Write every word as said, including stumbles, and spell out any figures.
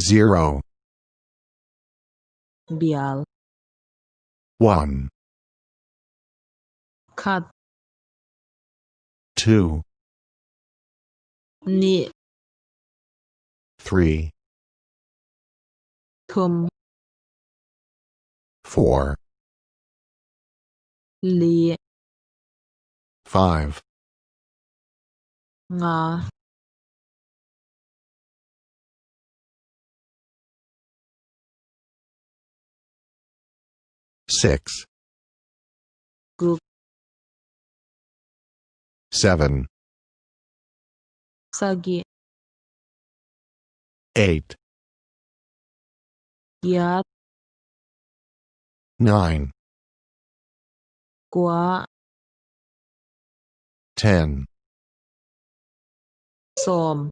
Zero. Bial. One. Khat. Two. Nih. Three. Thum. Four. Li. Five. Nga. Six. Guk. Seven. Sagih. Eight. Giat. Nine. Kua. Ten. Sawm.